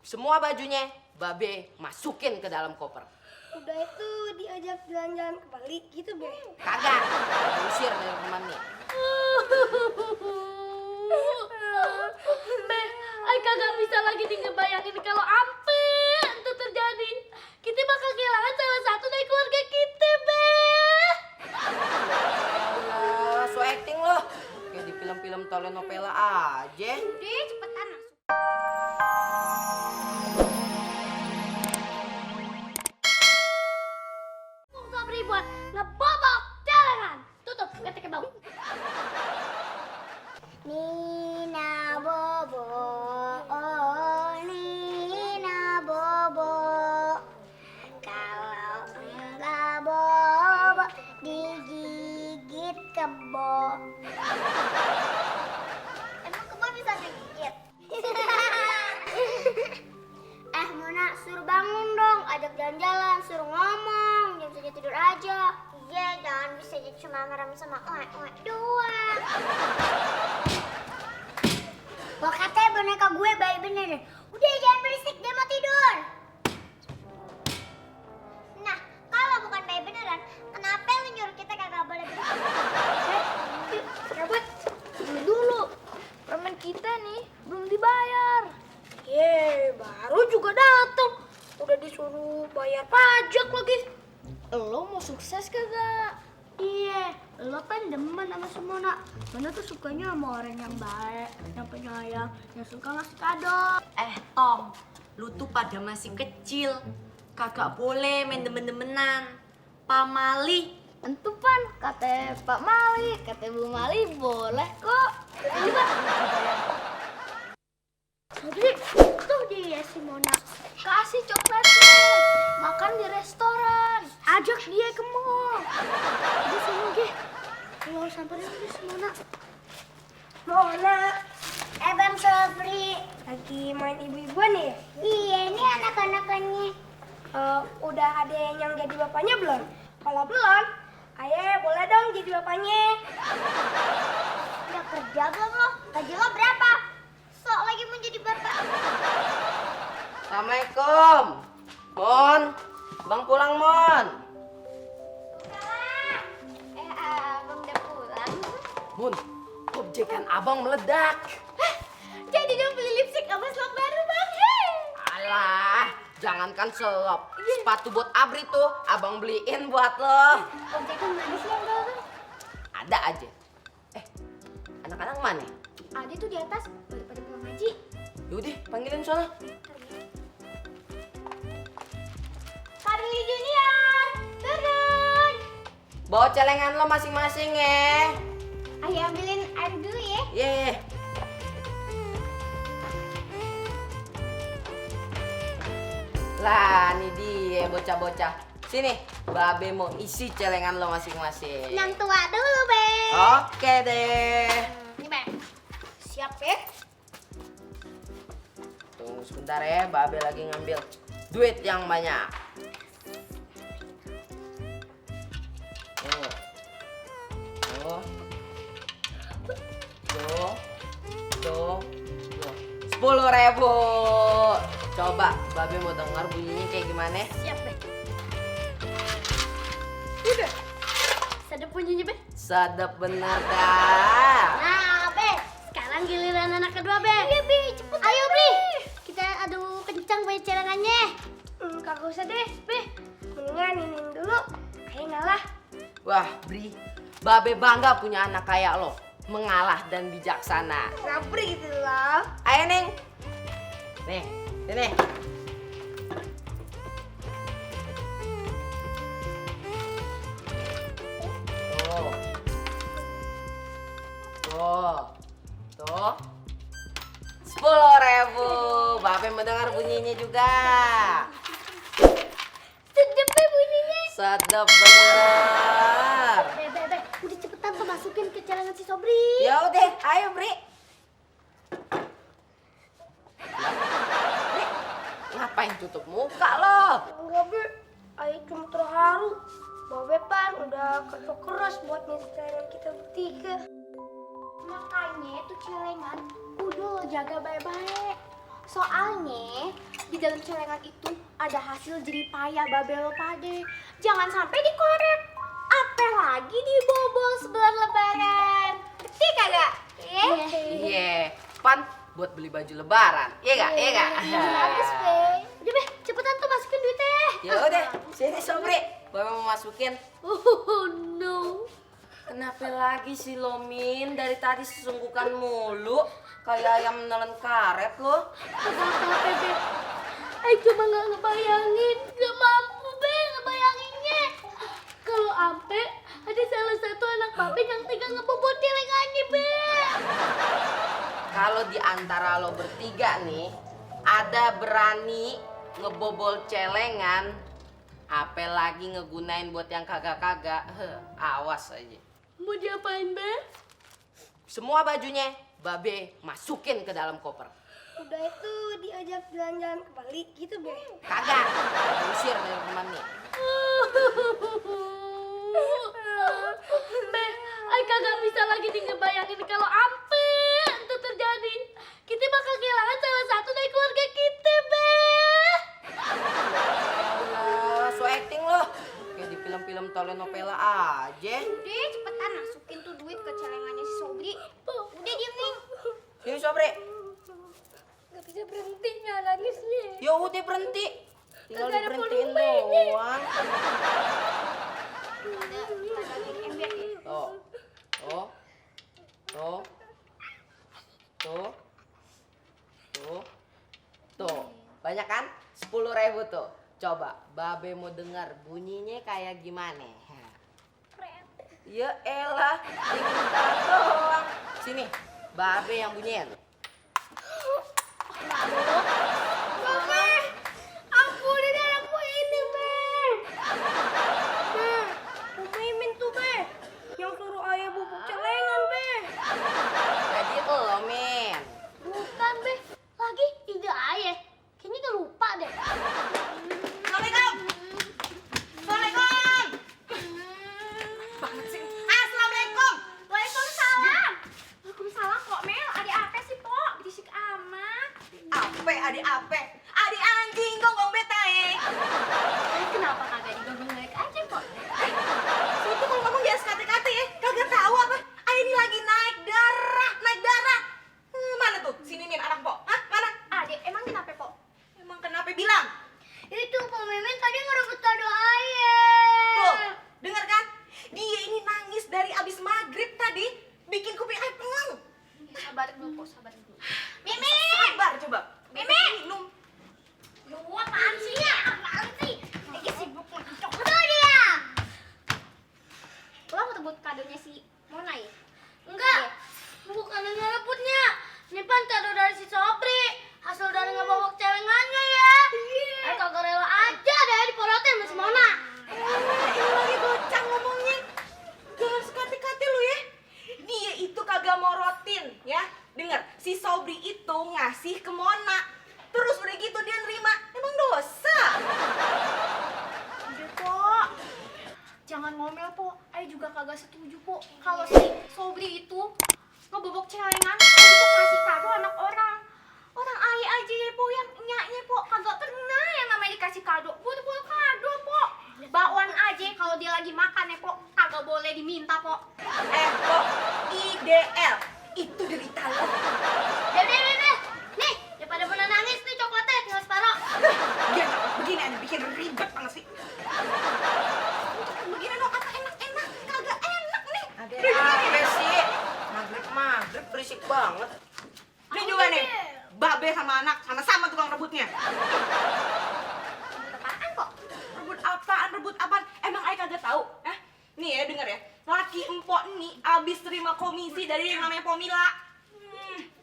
Semua bajunya Babe masukin ke dalam koper. Udah itu diajak jalan-jalan ke Bali gitu, Be. Kagak, diusir dari rumahnya. Be, ay kagak bisa lagi ngebayangin kalau ampe itu terjadi. Kita bakal kehilangan salah satu dari keluarga kita, Be. Alah, so acting loh. Kayak di film-film telenovela aja. Udah, cepetan masuk. Sobri buat ngebobok jalanan. Tutup, ketik bau. Nina Bobo, oh Nina Bobo. Kalau enggak bobo, digigit kebo. Emang kebo bisa digigit? Mona, suruh bangun dong, ajak jalan-jalan, suruh ngomong, jangan saja tidur aja. Iya, jangan bisa jadi cuma ngerem sama oek-oek doang. Gua katanya boneka gue baik bener. Udah jangan berisik, dia mau tidur. Nah, kalau bukan baik beneran, kenapa lu nyuruh kita kagak boleh berisik? Robot, dulu. Permen kita nih belum dibayar. Baru juga datang. Udah disuruh bayar pajak lagi. Lo mau sukses kagak? Iya, lo kan demen sama si Mona. Mona tuh sukanya sama orang yang baik, yang penyayang, yang suka ngasih kado. Tom, lu tuh pada masih kecil. Kagak boleh main demen-demenan. Pamali. Entu pan, kata Pak Mali, kata Bu Mali boleh kok. Ini Pak. Sobri, tuh dia si Mona. Kasih coklatnya, makan di restoran. Ajak dia ke mall. Dia sama dia. Ayo samperin dia si Mona. Mona, Bang Sobri. Lagi main ibu-ibuan nih? Iya, ini anak-anakannya. Udah ada yang jadi bapaknya belum? Kalau belum, ayah boleh dong jadi bapaknya. Udah kerja belum lo? Gaji lo berapa? Sok lagi mau jadi bapak. Assalamualaikum. Mon, Bang pulang, Mon. Abang udah pulang. Mon, objekan abang meledak. Jadi dong beli lipstick sama slop baru, Bang. Alah, jangankan selop. Sepatu buat Abri tuh abang beliin buat lo. Objekan mana sih yang Bang? Ada aja. Anak-anak mana? Ada tuh di atas, pada pulang ngaji. Yaudah, panggilin soalnya. Karli Junior, turun. Bawa celengan lo masing-masing ya. Ayo ambilin air dulu ya. Ye. Lah, ini dia bocah-bocah. Sini, Babe mau isi celengan lo masing-masing. Yang tua dulu, Be. Oke deh. Ini, Be. Siap ya? Tunggu sebentar ya, Babe lagi ngambil duit yang banyak. Tuh. Tuh. Tuh. Tuh. 10.000. Coba, Babe mau dengar bunyinya kayak gimana? Siap, Be. Udah. Sedap bunyinya, Be. Sedap benar dah. Nah, Be. Sekarang giliran anak kedua, Be. Iya, Be. Cepet. Ayo, Bri. Kita adu kencang banyak celengannya. Kagak usah deh, Be. Mendingan ini dulu. Ayo ngalah. Wah, Bri, Babe bangga punya anak kayak lo. Mengalah dan bijaksana. Ngapri gitu loh. Ayo, Neng. Nih, sini. Tuh. Tuh. Tuh. 10.000. Babe mendengar bunyinya juga. Sedap, Be, bunyinya. Sedap benar. Be. Udah cepetan tuh masukin ke celengan si Sobri. Ya udah, ayo Bri. Bri, ngapain tutup muka lo? Enggak, Be. Ayo cuma terharu. Babe pan udah kerja keras buat nyeritain kita bertiga. Makanya tuh celengan kudu lo jaga baik-baik. Soalnya di dalam celengan itu ada hasil jeripayah babel pade. Jangan sampai dikorek. Apalagi dibobol sebelum lebaran. Ngerti kagak? Iya, pan buat beli baju lebaran. Iya gak? Iya gak? Bagus, Be. Udah, Be, cepetan tuh masukin duitnya. Ya udah, sini Sobri. Bapak mau masukin. Oh no. Kenapa lagi sih lo, Min? Dari tadi sesunggukan mulu. Kayak ayam nelen karet lo. Apa-apa, Be? Ay cuma nggak ngebayangin, nggak mampu, Be, ngebayanginnya. Kalau ampe ada salah satu anak papi yang tega ngebobot celengannya, Be. Kalau di antara lo bertiga nih, ada berani ngebobol celengan, apalagi ngegunain buat yang kagak-kagak, awas aja. Mau diapain, Be? Semua bajunya Babe masukin ke dalam koper. Udah itu diajak jalan-jalan ke Bali gitu, Be. Kagak, usir dari rumah nih. Be, ay kagak bisa lagi nih ngebayangin kalau ampe itu terjadi. Kita bakal kehilangan salah satu dari keluarga kita, Be. So acting lo, kayak di film-film telenovela aja. Udah, cepetan masukin tuh duit ke celengannya si Sobri. Udah diem nih. Sini Sobri. Gak bisa berhenti nggak nangisnya. Ya udah berhenti. Tinggal Kagak ada diberhentiin volumenya. doang. Ada tandangin ember ya. Tuh. Tuh. Tuh. Tuh. Tuh. Tuh. Banyak kan? 10.000 tuh. Coba Babe mau dengar bunyinya kayak gimana? Ya elah, tinggal doang. Sini, Babe yang bunyiin. Be, ampunin anakku ini, Be. Be, Mimin tuh, Be. Yang suruh ayah bubuk celengan, Be. Jadi lo, men. Bukan, Be. Lagi ide ayah. Kayaknya gak lupa deh. Assalamualaikum. Assalamualaikum. Banget sih. Assalamualaikum. Waalaikumsalam. Waalaikumsalam kok, Mel. Ada apa sih, Pok? Berisik amat. Ape, adik. Adik anjing, gonggong betae. Kenapa kagak digonggong naik aja, Pok? Itu kalau ngomong jangan sekate-kate ya. Kagak tahu apa. Ayah ini lagi naik darah. Mana tuh? Sini Min, anak Pok. Hah? Mana? Adek, emang kenapa, Pok? Emang kenapa bilang? Itu Pok Mimin tadi ngerebut kado ayah. Tuh, dengar kan? Dia ini nangis dari abis maghrib tadi. Bikin kuping ayah pengang. Sabar dulu, Pok, sabar dulu. Mimin! Sabar coba. Mimin! Minum. Lu apaan sih ya? Apaan sih? Lagi sibuk ngecok. Udah dia! Lo mau tebut kadonya si Mona ya? Enggak. Bukan ngerebutnya. Ini pan kado dari si Sobri. Hasil dari ngebobok celengannya ya. Kagak rela aja deh diporotin sama si Mona. Ini lagi bocah ngomongnya. Jangan sekate-kate lu ya. Dia itu kagak morotin ya. Dengar, si Sobri itu ngasih ke Mona. Terus udah gitu dia nerima. Emang dosa. Udah, Pok. Jangan ngomel, Pok. Ayah juga kagak setuju, Pok. Kalau si Sobri itu ngebobok celengan untuk ngasih kado anak orang. Orang ayah aja ya, Pok, yang nyaknya, Pok. Kagak pernah yang namanya dikasih kado. Buat kado, Pok. Bakwan aja kalau dia lagi makan ya, Pok. Kagak boleh diminta, Pok. Kok IDL itu derita lo. Deh. Nih, daripada Mona nangis nih coklatnya tinggal separuh. Dia dapat begini aja bikin ribet banget sih. Begini dong apa enak-enak, kagak enak nih. Ada apa sih? Maghrib berisik banget. Ini juga nih, Babe sama anak sama-sama tukang rebutnya. Rebut apaan, Pok? Rebut apaan? Emang ayah kagak tahu? Nih ya, denger ya. Laki empok nih abis terima komisi dari yang namanya Pomila.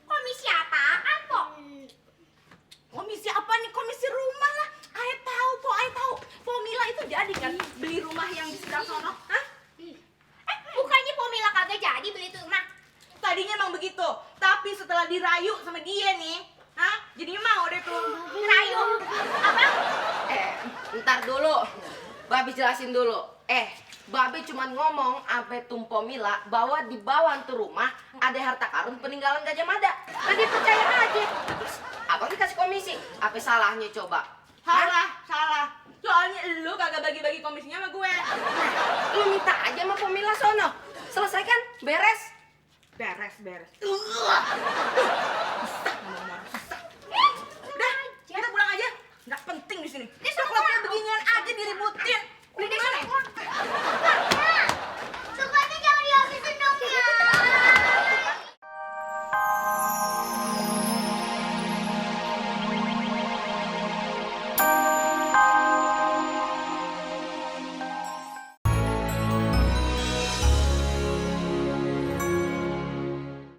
Komisi apaan, Pok? Komisi apa nih? Komisi rumah lah. Ayah tahu, Ayah tahu. Pomila itu jadi kan beli rumah yang di seberang sono. Hah? Bukannya Pomila kagak jadi beli itu rumah? Tadinya emang begitu, tapi setelah dirayu sama dia nih, jadinya mau deh tuh. Rayu. Apa? Ntar dulu, Babi jelasin dulu. Babi cuman ngomong sampai Tumpo Mila bahwa di bawah tuh rumah ada harta karun peninggalan Gajah Mada. Dan dia percaya aja. Terus apa? pasti kasih komisi. Apa salahnya coba? Salah. Soalnya lu kagak bagi-bagi komisinya sama gue. Nah, lu minta aja sama pemilah sono. Selesaikan, beres. Susah ngomong orang, susah. Udah, kita pulang aja. Nggak penting di sini. Coklatnya beginian aja diributin. Udah deh,